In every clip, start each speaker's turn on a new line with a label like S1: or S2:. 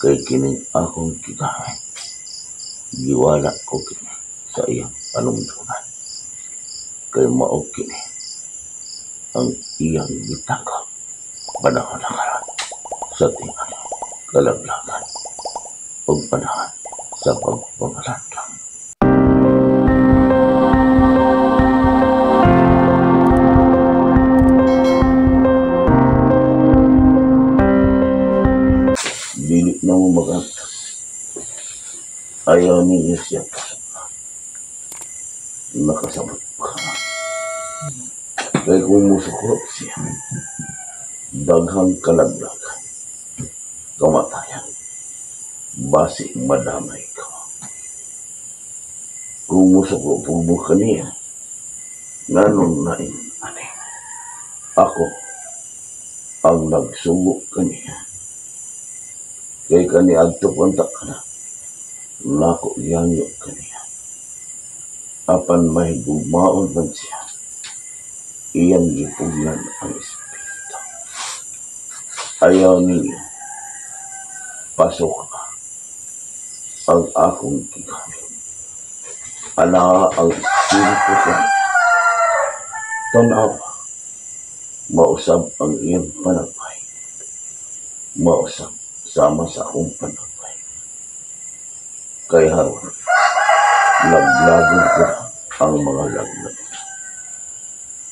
S1: Kay kining akong gigamit, giwala ko kini sa iyang panumduman. Kay mao kini ang iyang gitakaw panahon na karon sa tingali kalaglagan ug panahon sa pagpamalandong. Dili na mo magantos. Ayaw ninyo siya pasok. Nakasabot ka. Kaya kung musukot siya, daghang kalaglagan, kamatayan, basi madamay ka. Kung musuko po mo kaniya, nganong nain ani? Ako ang nagsugo kaniya. Kay kani adto kontak ka na, nako yanyo kaniya. Apan mahigugmaon man siya, iyang gipugnan ang espiritu. Ayaw ninyo, pasok ang akong gigamit. Ana ang espiritu kaniya. Tanaw, mausab ang iyang panagpay. Mausab sama sa akong panagpay. Kay haron, laglagon ko ang mga laglag.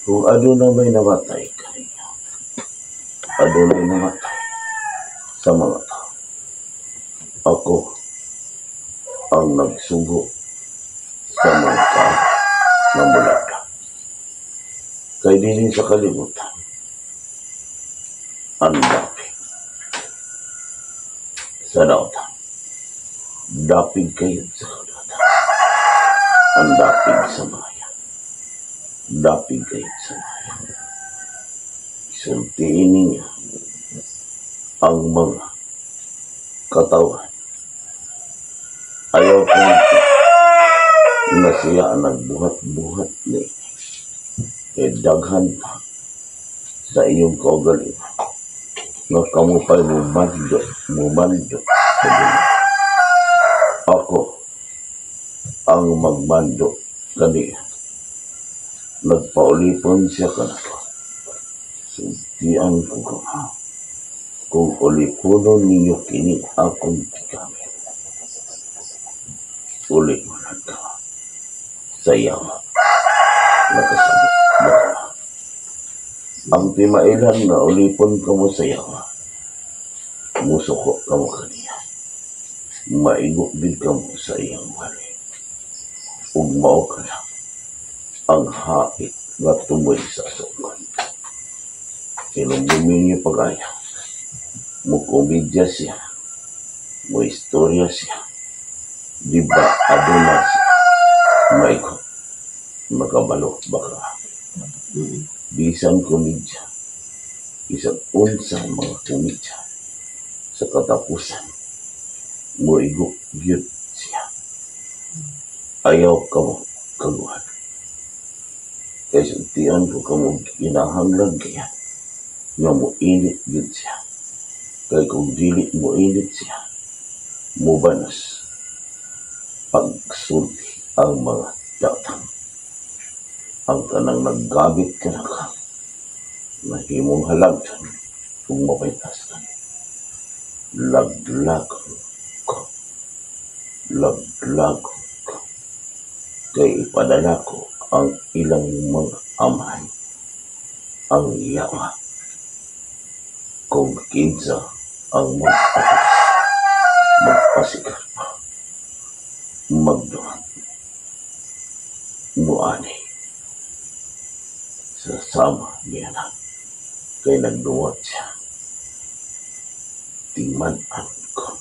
S1: Kung aduna may namatay kaniya, adunay namatay sa mga tao. Ako ang nagsugo sa mga tao na mulaglag. Kay dinhi sa kalibutan, ang dapig sa dautan. Dapig kayo sa kadatan. Ang dapig sa maya. Dapig kayo sa maya. Sultiin ninyo ang mga katawan. Ayaw ko na siya ang nagbuhat-buhat ni e daghan pa sa iyong kaugalingon nga kamo pa'y mumando, mumando sa Ginoo. Ako ang magmando kaniya. Nagpaulipon siya kanako. Sultian ko kamo. Kung uliponon ninyo kini akong gigamit, uliponon ka sa yawa. Nakasabot ba ka? Ang timailan nga ulipon kamo sa yawa, musuko kamo kaniya. Maigo din kamo sa iyang wali. Ug mao ka na ang hait nga tumoy sa sukon. Hinumdumi niyo pag-aya. Mukomedya siya. Muistorya siya. Di ba aduna siya? Maigo. Makabalo ba ka? Bisan komedya, bisan unsa mga komedya, sa katapusan, muigo gyud siya. Ayaw kamo kaguhan. Kay sultian ko kamo kinahanglan kaya nga moinit gyud siya. Kay kung dili moinit siya, mubanas pagsulti ang mga datang. Ang kanang naggamit ka na ka, nahimong halagdan kung mapaitas ka. Laglagon ko. Laglagon ko. Kay ipadala ko ang ilang mga amahan, ang yawa, kung kinsa ang magpatas, magpasikar pa, magduhat, muani, sa sama niya na, kay nagduwat siya. Timan-an ko,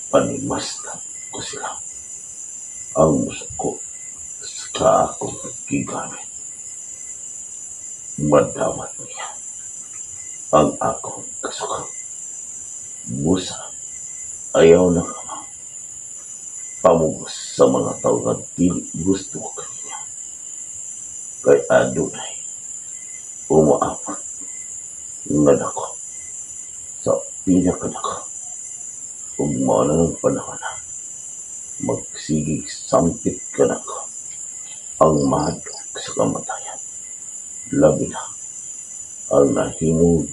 S1: panimasdan ko sila, ang musuko sa akong gigamit. Madawat niya ang akong kasuka. Busa, ayaw na kama. Pamugos sa mga tao nga dili gusto kaniya. Kay adunay umaabot nga dako sa pinakadako. Ug mao na ng panahon na magsigig sampit kanako ang mahadlok sa kamatayan. Labi na ang nahimong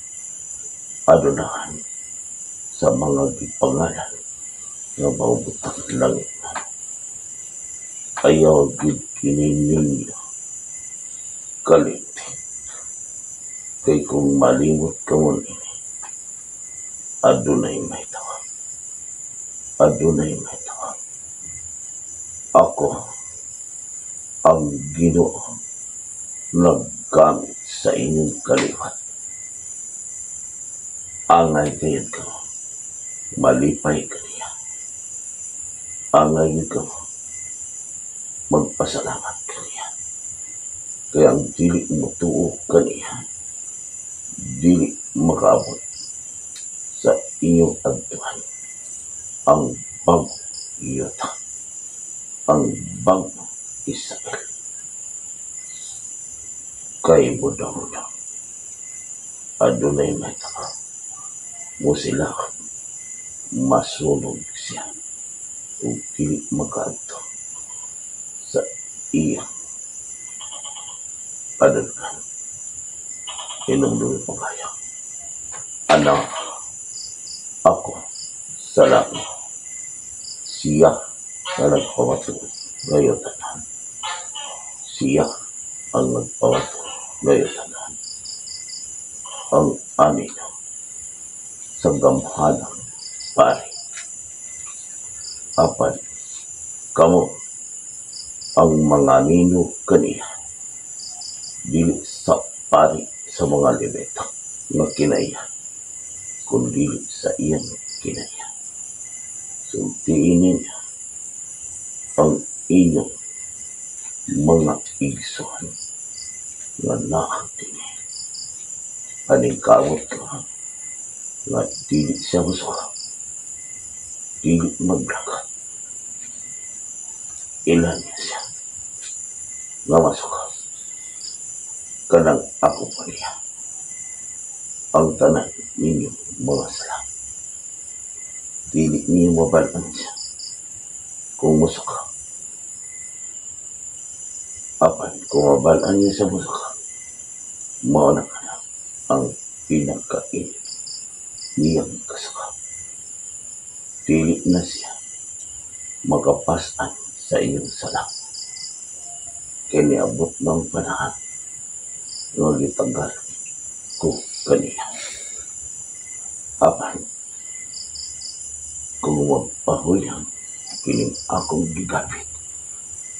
S1: adunahan sa mga gipangalan nga maubotang langit. Ayaw gid kini ninyo kalimti. Kay kung malimot kamo niini, adunay mahitabo. Adunay mahitabo. Ako, ang Ginoo, naggamit sa inyong kaliwat. Angay gayud kamo malipay kaniya. Angay gyud kamo magpasalamat kaniya. Kaya ang dili motuo kaniya, dili makaabot sa inyong adtuan ang bagong yuta, ang bagong Israel. Kay budong, adunay mahitabo mo sila, masunog siya ug dili makaadto sa iyang padulngan. Hinumdumi pagayo. Anak, ako sa langit. Siya na nagpamatuod ngayon tanan. Siya ang nagpamatuod ngayon tanan. Ang anino sa gamhanang pari. Apan kamo ang mga nino kaniya, dili sa pari sa mga Levita nga kinaiya, kundi sa iyang kinaiya. Sultiin ninyo ang inyong mga igsoon nga naa dini. Paningkamot ka nga dili siya musuka, dili maglakat. Ilan niya siya nga masuka kanang ako pa niya ang tanan ninyong mga sala. Dili niyo mabalaan siya kung musuka. Apan kung mabalaan niya sa musuka, mao na kana ang pinakainit niyang kasuka. Dili na siya makapasan sa iyong sala. Kay niabot ng panahon nga gitagal ko kaniya. Apan kung magpahuyang kining akong gigabit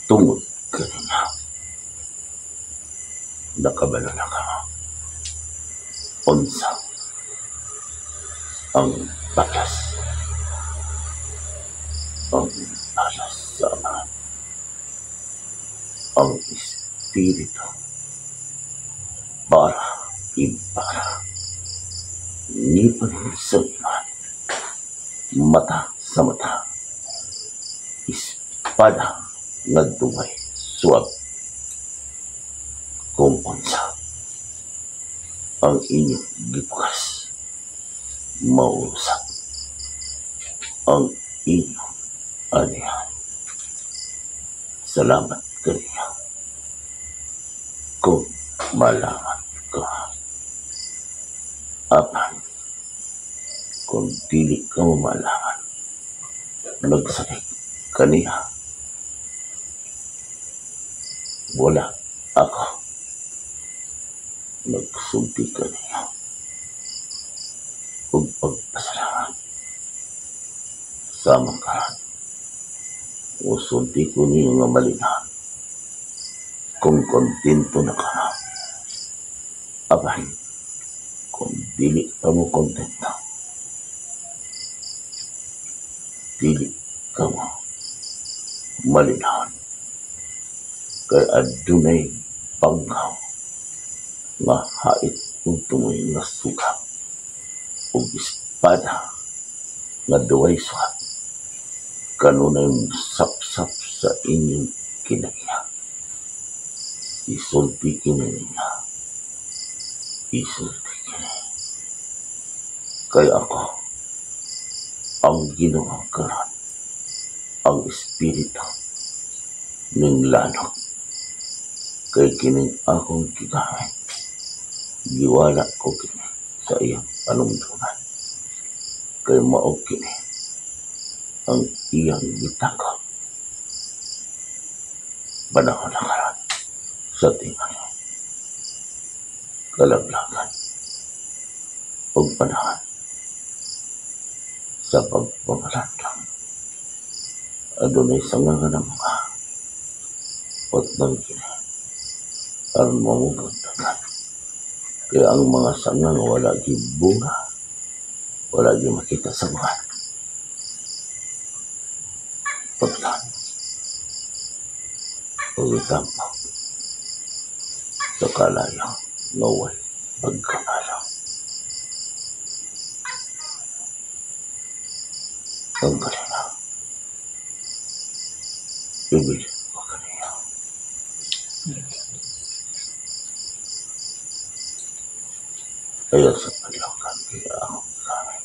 S1: tungod kaniya, nakabalo na ka unsa ang balas, ang balas sa Amahan, ang Espiritu para ibara ngipon sa ngipon, mata sa mata, espada nga duway suwab. Kung unsa ang inyong gipukas, mao usab ang inyong anihan. Salamat kaniya kung malaman ka. Apan kung dili ka mo malaman, nagsakit kaniya, wala ako nagsulti kaniya ug pagpasalamat. Sama karon, musulti ko niyo nga malinaw kung kontento na ka. Apan kung dili ka mo kontento, dili ka mo malinawon. Kay adunay banggaw nga hait ug tumoy nga suga ug espada nga duway suwab kanunay mosapsap sa inyong kinaiya. Isulti kini ninyo. Isulti kini. Kay ako Ang Ginoo karon ang espiritu ning lanok, kay kining akong gigamit, giwala ko kini sa iyang panumduman, kay mao kini ang iyang gitakaw. Panahon na karon sa tingali kalaglagan ug panahon sa pagpamalandong. Adunay sanga nga namunga, putlan kini aron mamungag daghan. Kaya ang mga sanga nga wala gibunga, wala gi makita sa buhat. Putlan ug itampok sa kalayo nga way pagkamalo. Ang kalinaw, ibig ko kaniya. Ayaw sa paliwakan kaya akong gamit.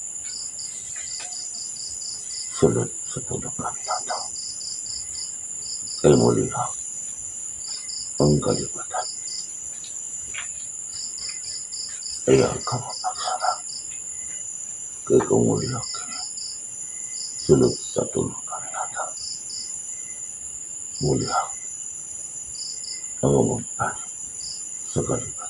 S1: Sulod sa tulog kami nato. Kay muli ang kalibutan. Ayaw ka mapagsara. Kay kung muli kini, sulod sa tulog kami nato. Muli ang umumpan sa kalibutan.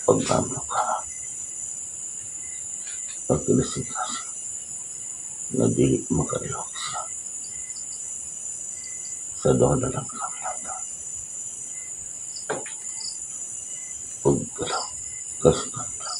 S1: Pagkamlo ka, pagkilasing-lasing, na dili makalihok siya. Sa doon na lang kami nato. Pagkalaw, kasiganda.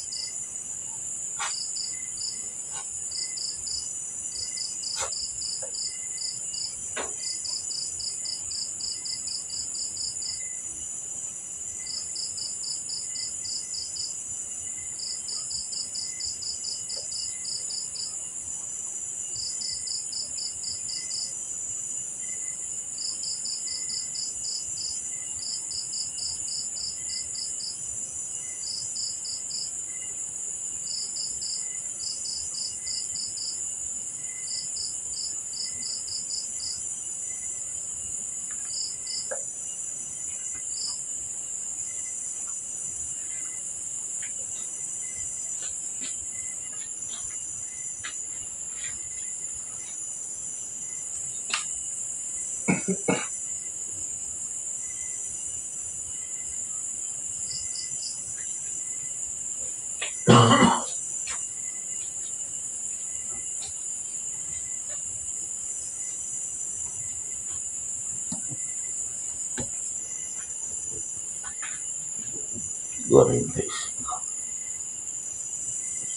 S1: 45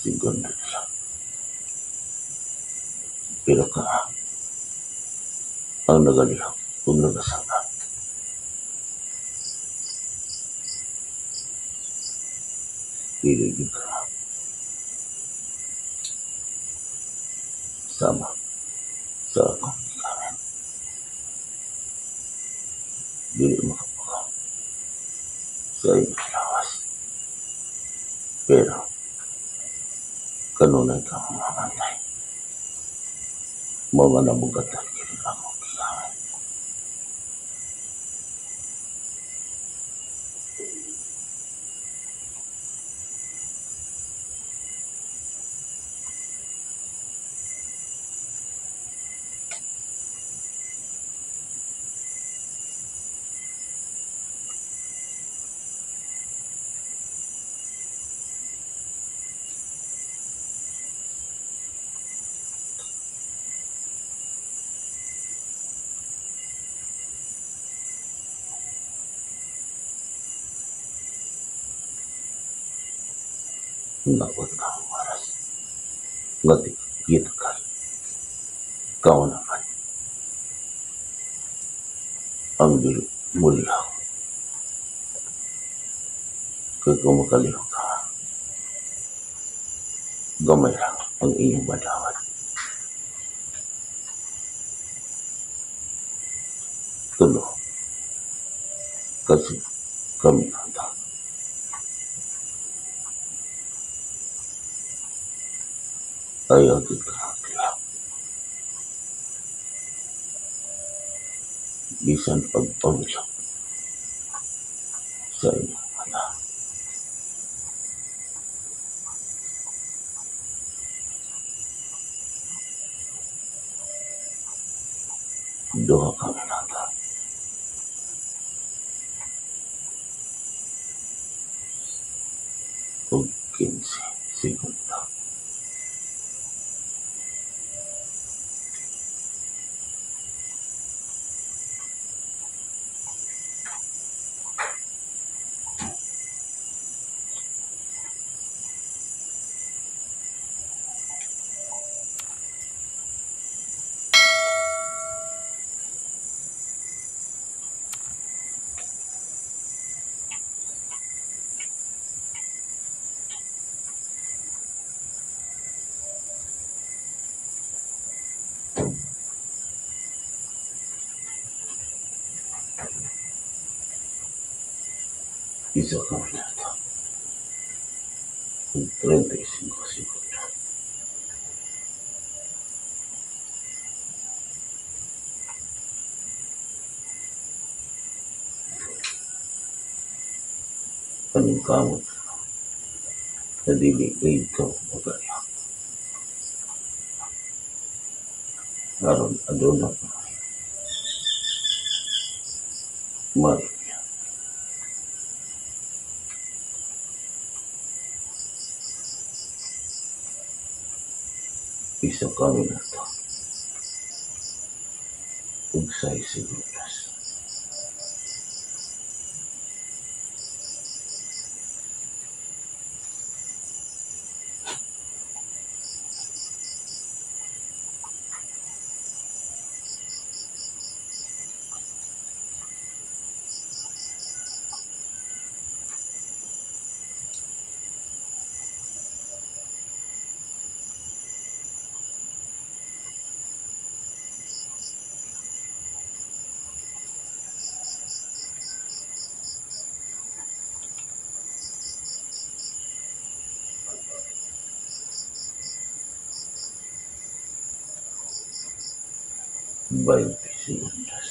S1: segundo lang. Pero ka ang nagalihok kung nagasanga. Dili gyud ka sama sa akong gigamit. Dili makapukaw sa inyong lawas. Pero kanunay ka mamantay. Mao nga nabugatan kini akong gigamit. Naot na ang oras. Nga di gitakal. Kao naman. Ang dili mulihaw. Kay kung makalihok ka, Gamay lang ang iyong madawat. Tulo. Kasi kami nata. Ayaw gid ka kaya. Bisan pagpamilok sa inyong mata. Duha kami nata. Og 15 segundo. Isa ka minuto. 35 segundo. Anong kamot na dili kayo ka magaya. Aron aduna pa. Mari. Isa ka minuto. Ug 6 segundos. 20 segundos.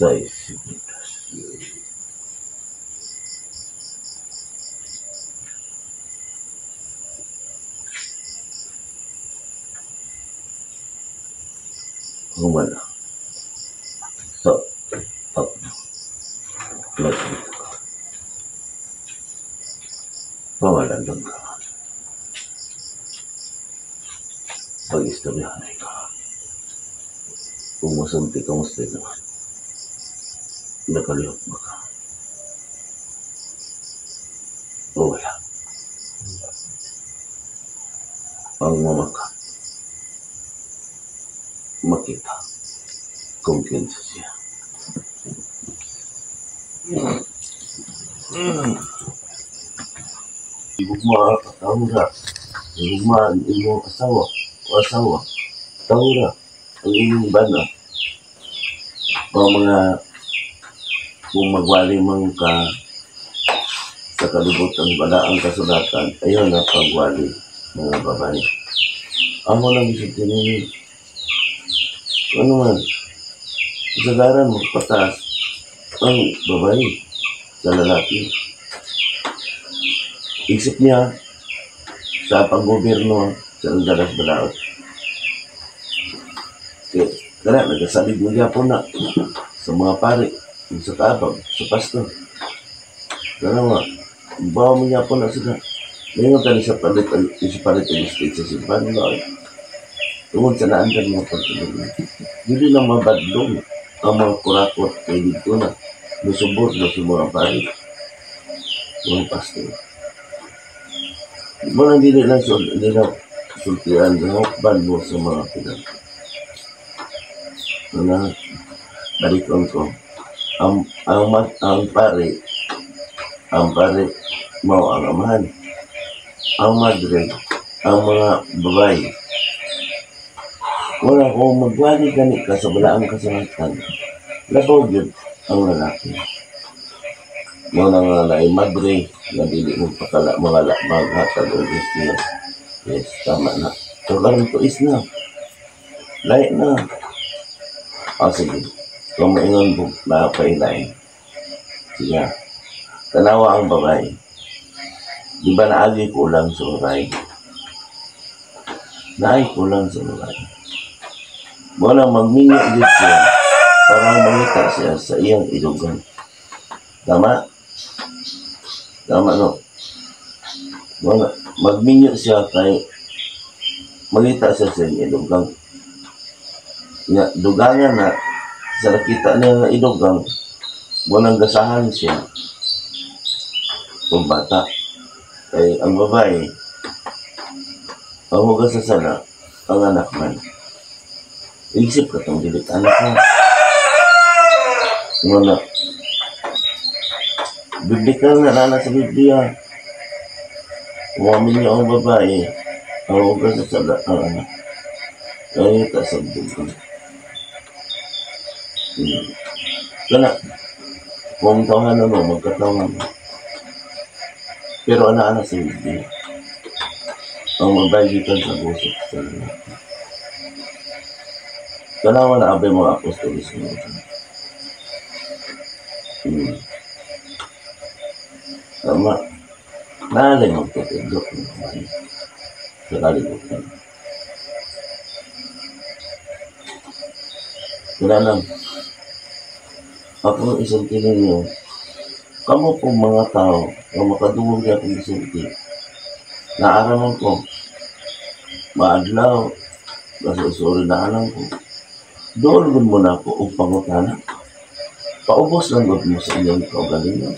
S1: 6 segundos. Humana. So, up. Nagdito ka. Pamalandang ka. Pag-istoryahan ka. Kung masulti ka, musti naman. Nakalihok ba ka? O wala? Ang mamaka. Makita kung kinsa siya. Igugma ka, tawra. Igugma ang imong asawa o asawa. Tawra ang imong bana. O mga kung magwali man ka sa kalibutan balaang kasulatan, ayaw na pagwali mga babae. Amo lang isip ninyo. Ano man, isagaran mo, pataas ang babae sa lalaki. Isip niya sa panggobyerno sa Andalas Balaod. Kaya, kaya nagasalig mo gyapon na sa mga pare, sa kaabag, sa pastor. Kaya nga, bawa mo gyapon na sila. Ngayon tayo sa palit, sa palit ang state sa simbahan nila. Tungod sa naandan mga pagtulog. Dili lang mabadlong ang mga kurakot kay dito na. Musubot na sa mga pari, mga pastor. Mo nang dili lang nila sultian, hukban mo sa mga pinag. Una, balikon ko. Ang pare, mao ang amahan. Ang madre, ang mga babae. Wala kung magwali gani ka sa balaang kasangatan, labaw gyud ang lalaki. Mao na nga naay madre nga dili mo pakala mga maghatag og niya. Yes, tama na. So karon tuis na. Lahi na. Ah, sige. Kung maingon mo na pailain. Sige. Tanawa ang babae. Di ba naagi kulang sa babae? Naay kulang sa babae. Mo nang magminyo gid siya para mangita siya sa iyang idugan. Tama? Tama, no? Mo na, magminyo siya kay mangita siya sa iyang idugang. Nga, dugangan na sa nakita niya nga idugang, mo nang gasahan siya kung bata. Kay ang babae, ang hugas sa sala, ang anak man. Isip ka tong dili anak ka. Nga na, biblical na nana sa Biblia. Umamin niyo ang babae, ang hugas sa sala, ang anak. Kaya ta sa dugang. Kana, kung tawanan mo, magkatawan mo. Pero ana-ana sa Biblia. Ang babae gikan sa gusok sa lalaki. Tanawa na abay mga apostolis mo. Tama. Naalay magtutundok ng kamay sa kalibutan. Wala lang. Ako isulti ninyo, kamo po mga tao nga makadungog niya akong isulti, naaraman ko, maadlaw, nasusuri na alam ko, doon gud mo na ako og pangutana. Paubos lang gud mo sa inyong kaugalingon.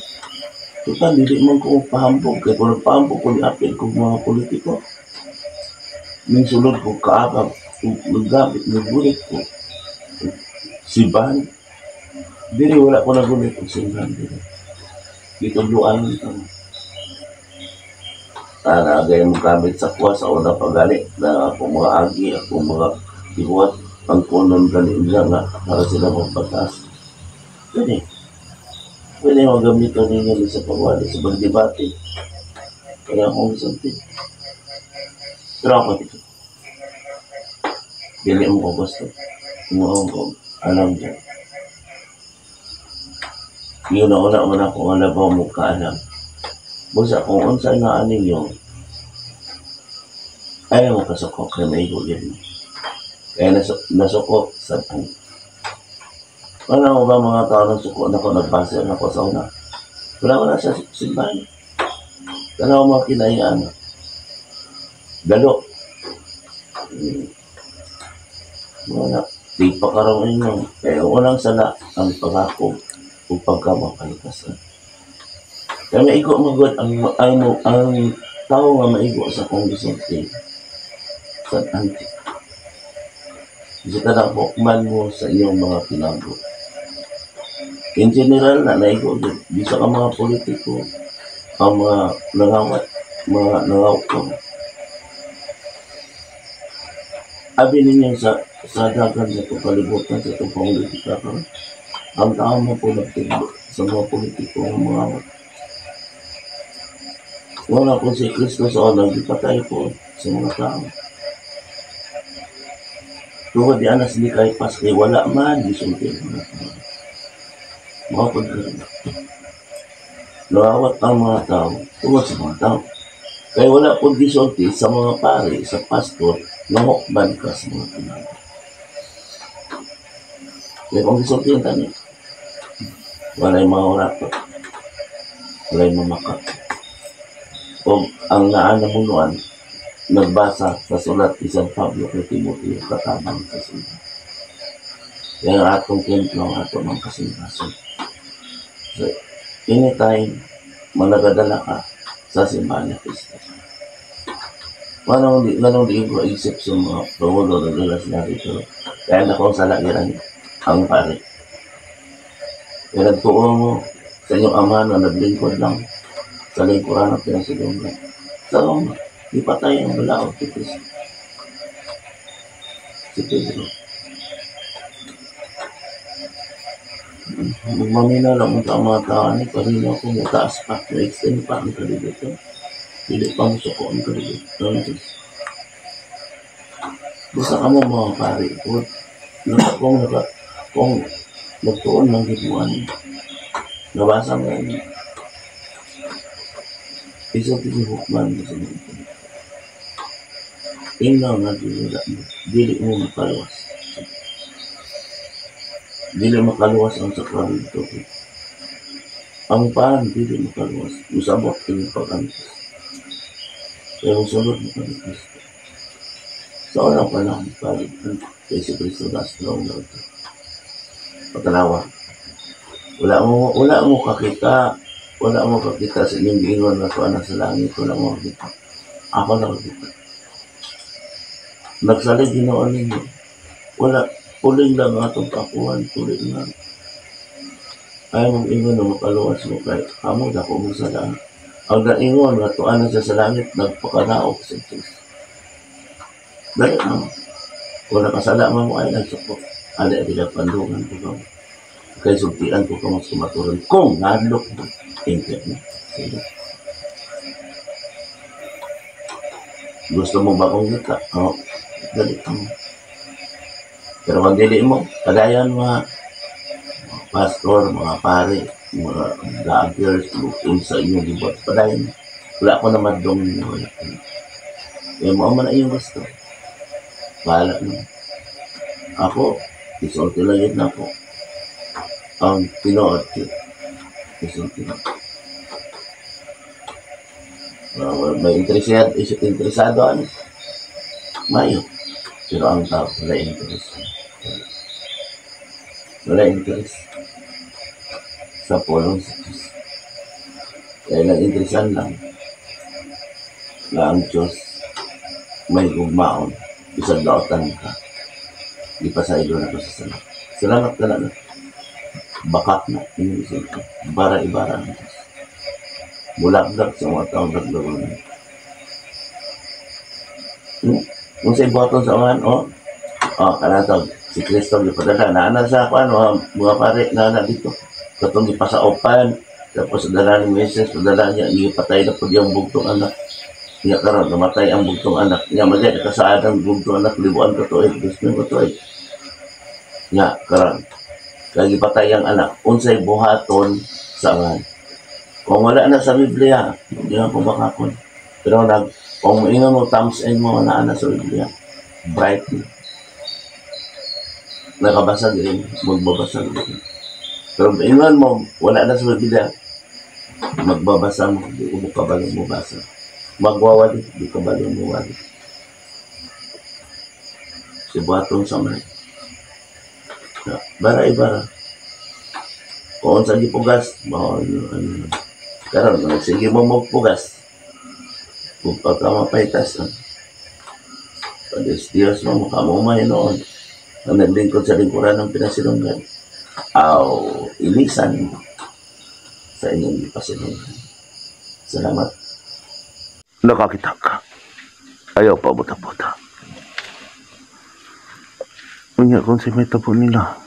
S1: Tutal, dili man ko pahambog. Kaya kung nagpahambog ko, niapil ko mga politiko. Ning sulod ko kaabag, naggamit, nagbulit ko. Simbahan. Diri wala ko nagulit og simbahan diri. Gitudloan ito. Agay mo gamit sa kuwa sa una pagali na ako mga agi, ako mga ibuhat ang kunon gani nila nga para sila magbatas. Pwede. Pwede magamit ninyo sa pagwali, sa pagdebate. Kaya akong isulti. Pero ako dito. Dili mo ko gusto. Mo ko alam dyan. Yun na una man ako nga labaw mo kaalam. Busa kung unsa na ninyo, ayaw mo kasuko kay maigo yun. Kaya nasuko sa ang. Wala ko ba mga tao ng suko na ko, nagbase na ko sa una. Wala ko na sa simbahan. Wala ko mga kinayaan. Dalo. Wala. Di pa karoon ninyo. Kaya unang sala ang pangako o pagkamakalikasan. Kaya maigo magod ang tao nga maigo sa akong gisulti sa anti. Bisa ka na hukman mo sa iyong mga tinago. In general na naigo gud bisa ka mga politiko, ang mga nangawat, mga nangawat. Abi ninyo sa dagan sa itong kalibutan, sa itong politika karon. Ang tao mo po nagtigbo sa mga politiko ng mga awat. Wala po si Kristo sa unang gipatay po sa mga tao. Tungod di anas ni kay Paske, wala man gisulti ang mga tao. Mga pagkaroon. Nawawat ang mga tao tungod sa mga tao. Kaya wala po gisulti sa mga pare, sa pastor, na hukman ka sa mga tao. Kaya kung gisulti ang tani, walay mga orato, walay mamaka. O ang naanamunuan, nagbasa sa sulat ni San Pablo kay Timoteo, katabang sa sulat. Kaya ang atong templo, ang atong mga kasing-kasing. So, anytime, managadala ka sa simbahan ni Kristo. Manong di ko isip sa mga pangulo na dala sila dito. Kaya na kung sala yan ang pare. Kaya nagtuo mo sa inyong ama na naglingkod lang sa lingkuran ng pinasilungan. Sa Roma, di patay ang balaod si Kristo. Si Pedro. Magmamina lang ang mga tao ni parino ko mutaas pa, na-extend pa ang kalibutan. Dili pa mo suko ang kalibutan. Basta ka mo mga pare, kung nagtuon ng gitmuan, nabasa mo yan. Isa si Hukman sa mga tingnan nga dili mo makaluwas. Dili makaluwas ang sakramento. Ang paan, dili makaluwas. Usabot yung pag-antos. Pero sunod mo kami Kristo. Sa unang panahon, palit kay si Kristo na strong na ito. Patanawa. Wala mo kakita. Wala mo kakita sa inyong giingon na tuwa na sa langit. Wala mo kakita. Ako nakakita. Nagsalig Ginoo ninyo. Wala. Puling lang atong kakuhan. Puling lang. Ayaw mong ingon na makaluwas mo kay kamo dako mo sa langit. Ang naingon nga tuwa na siya sa langit, nagpakanaog sa Diyos. Dali mo. Kung nakasala mo mo ay nagsuko. Ali, bila pandungan ko kamo. Kay sultian ko kamo sa kamaturan. Kung nadlok mo, ingat mo. Sige. Gusto mo ba kong kita? Oo. Dali mo. Pero kung dili mo, padayon mga pastor, mga pare, mga vloggers, kung sa inyong gibuhat, padayon. Wala ko na madong ninyo. Wala ko na. Kaya mo man na iyong gusto. Bahala na. Ako, isulti lang yun na ako. Ang tinuod yun. Isulti lang. May interesado, ano? Mayo. Pero ang tao, wala interest. Wala interest sa pulong sa Diyos. Kaya nag-interesan lang na ang Diyos may gugmaon, isang laotan ka. Di pa sa ilo na ko sa salamat. Salamat ka na. Bakak na. Bara-ibara ang Diyos. Mulagdag sa mga taong naglawan. Kung sa ibuhaton sa mga, oh, kanatag, si Kristo gipadala, naana sa ako, ano, mga pare, naana dito. Katong gipasaupan, tapos dala ni Moises, padala niya, gipatay na po yung bugtong anak. Niya karon namatay ang bugtong anak. Niya magay, nakasaad ang bugtong anak, libuan ka tuig, 2,000 ka tuig. Niya karon, kaya gipatay ang anak, unsay buhaton sa amahan. Kung wala na sa Biblia, hindi na po makakon. Pero kung ingon mo, thumbs in mo, wala na sa Biblia. Bright na. Nakabasag rin, magbabasag rin. Pero ingon mo, wala na sa Biblia, magbabasa mo, di mo kabalong mo basa. Magwawali, di kabalong mo wali. Si buhaton sa mga. Bara-ibara. Kung sa gipugas, bawal ano. Karon, sige mo magpugas. Kung pagka mapaitas, Diyos, Diyos mo, makamumay noon. Ang naglingkod sa lingkuran ng pinasilunggan, aw, ilisan mo sa inyong ipasilunggan. Salamat. Nakakita ka. Ayaw pa buta-buta. Unya kung si may tapo nila.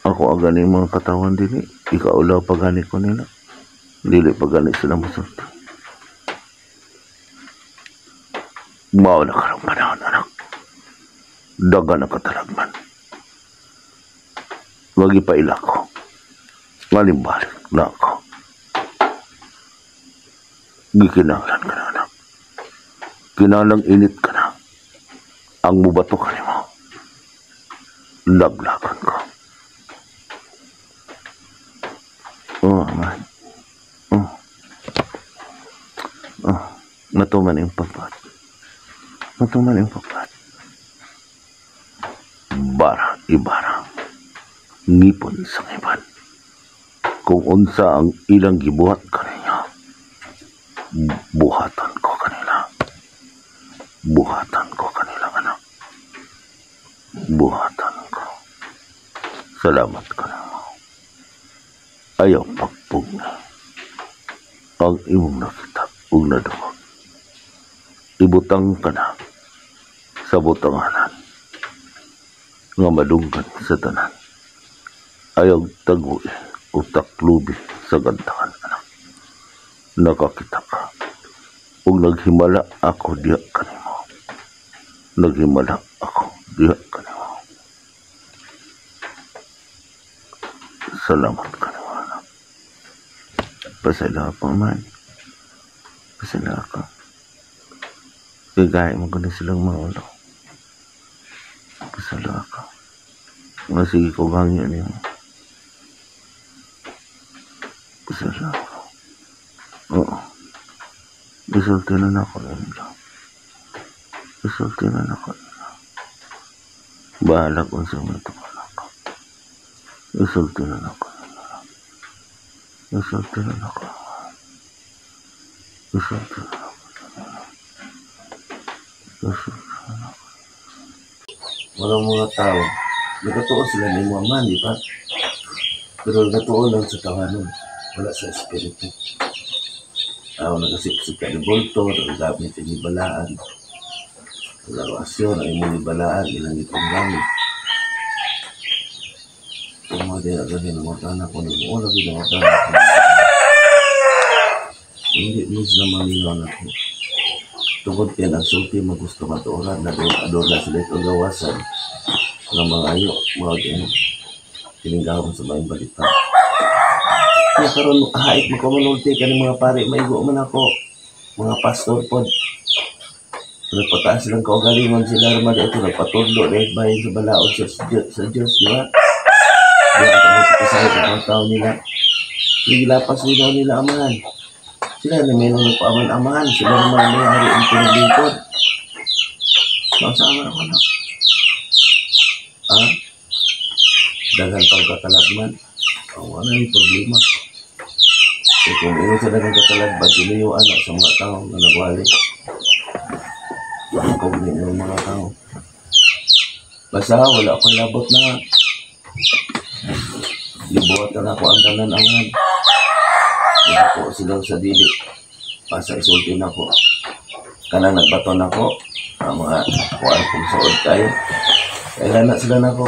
S1: Ako agani mga katawan din eh. Ikaulaw pa gani ko nila. Dili pa gani sila masulti. Mao na karong panahon, anak. Daga na katalagman. Wagi pa ila ko. Ngalimbalik na ako. Gikinahanglan ka na, anak. Kinalang init ka na. Ang mubato ka nimo. Laglagan ko. Oh, man. Oh. Oh. Matuman yung pagbat. Matuman yung pagbat. Bara, ibara. Ngipon sa ngiban. Kung unsa ang ilang gibuhat kaninyo, buhatan ko kanila. Buhatan ko kanila, anak. Buhatan ko. Salamat ka na mo. Ayaw pagpugna ang imong nakita ug nadungog. Ibutang ka na sa butanganan nga madunggan sa tanan. Ayaw tagui o taklubi sa gantangan, anak. Nakakita ka ug naghimala ako diha kanimo. Naghimala ako diha kanimo. Salamat kanimo, anak. Pasalamat pa man. Pasalamat ka. Gagaya mo ko na silang maulo. Pasalamat ka. Nga sige ko bangyo niyo. Pasalamat ka. Oo. Isulti na ako nila. Isulti na ako nila. Bahala kung sa mga ito anak. Isulti na ako nila. Isulti na ako. Isulti na ako nila. Isulti na ako.
S2: Walang mga tao. Nagatuo sila ni mga man, di ba? Pero nagatuo lang sa tawanan. Wala sa espiritu. Nagasipsip ka ni Bolto, nagagamit ni Balaan. Nagaroasyon, ang imong ni Balaan, ilang itong gamit. Kung mga di na ganyan, nangutana ko, nag-uula, ginangutana ko. Hindi mo sila maminaw na ko. Tungkol kaya nagsulti, magusto matuoran, nag-ador na sila itong gawasan ng mga ayo, mga ganyan. Tininggawan sa mga balita. Kaya karon hait mo kamanulti ka ng mga pare, maigo man ako. Mga pastor pod. Nagpataas silang kaugalingon sila naman ito, nagpatudlo dahil bahin sa balaod sa Diyos, di ba? Di ba ito magpapasahit ang mga tao nila? Gilapas nila nila amahan. Sila na may nung nagpaaman-amahan, sila naman may hari ang pinaglingkod. Masama ako na. Ha? Daghan pang katalagman. Oh, wala yung problema. E kung ino sa daghang katalagman, sino yung anak sa mga tao na nagwali? Kung ninyo mga tao. Basta wala akong labot na. Libuhat na ako ang tanan angan. Wala ko silang sa dili. Basta isulti na ko. Kanang nagbaton ako. Ang mga kuwan kong suod kayo. Kailan na sila na ako.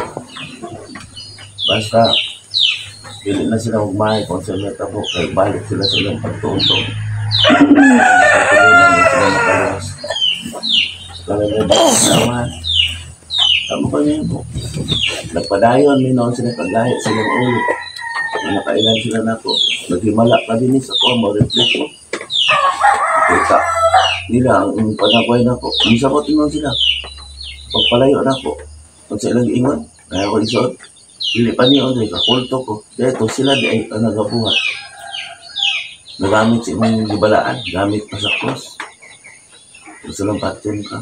S2: Basta dili na sila magmahay kung sa mga tabo. Kaya balik sila sa ilang pagtuon-tuon. Pagtulunan na sila makaluwas. Kaya na ba naman? Tama pa niya po. Nagpadayon, may noon sila kagaya silang ulo. Nakailan sila na po. Naghimala pa din sa ko, ma-reflect ko. Kita nila ang panagway na po. Minsan ko tinong sila. Pagpalayo na po. Pag sa ilang ingon, kaya ko isuot. Dili pa niyo, Andre, kakulto ko. Dito sila di ay ang nagabuhat. Nagamit sa imong gibalaan, gamit pa sa cross. Gusto lang patin ka.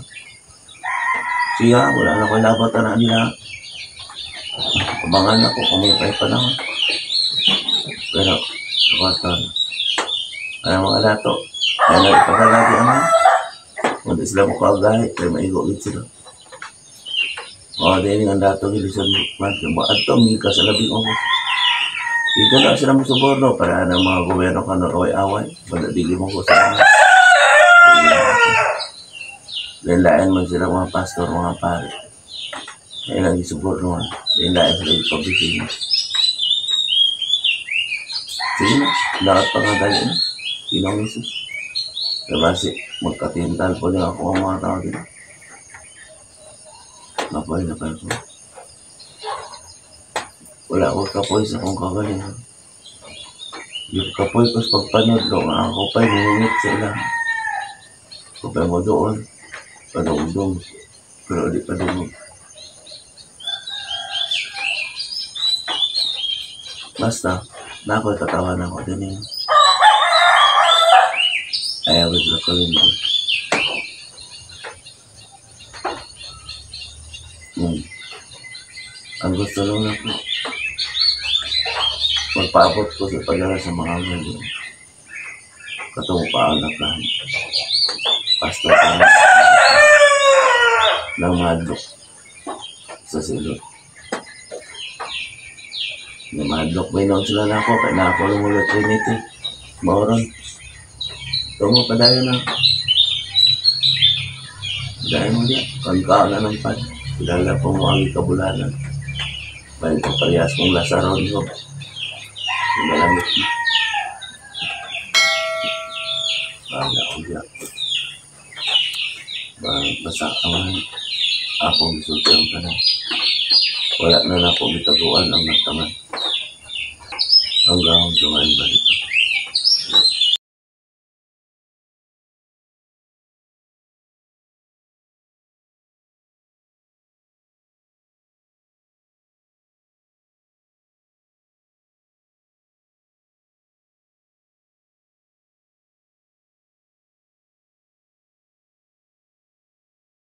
S2: Siya, wala na ko labatan na nila. Abangan ako kung may pa'y panahon. Pero, kapatan. Kaya mga dato, kaya na ipagalagi ang mga. Kung di sila mukha-gahi, kaya maigo gid sila. O, di ang dato, gilisan mo. Ato, mika sa labing oras. Dito na sila mo suborno para ng mga gobyerno ka ng away-away. Wala, dili mo ko sa mga. Lain-lain man sila mga pastor, mga pare. Kaya lang isuborno. Lain-lain sila yung pabising. Sige na, dapat pa nga dali na. Ginoong Jesus. Diba si, magkatintal po niya ako ang mga tao dito. Napoy na kayo po. Wala akong kapoy sa akong kagalingan. Yung kapoy ko sa pagpanod, nga ako pa'y nangingit sa ilang. Kapay mo doon, padungdong, pero di padungog. Basta, na ako'y katawan ako din yun. Ayaw ko sila kalindong. Ang gusto lang ako, Magpaabot ko sa pagdala sa mga anghel. Katong paanak na pastor ka nang mahadlok sa silot. Na mahadlok may noon sila na ako kaya na ako lumulo Trinity. Mauron. Tungo padayon na. Padayon mo diya. Kangka na ng pad. Kilala po mo ang kabulanan. May kaparehas mong Lazaro ni Job. Malamit na. Bahala ko diya. Basta ang akong gisulti ang tanan. Wala na nako gitaguan ang nagtangan. Ang gahom sa maayong balita.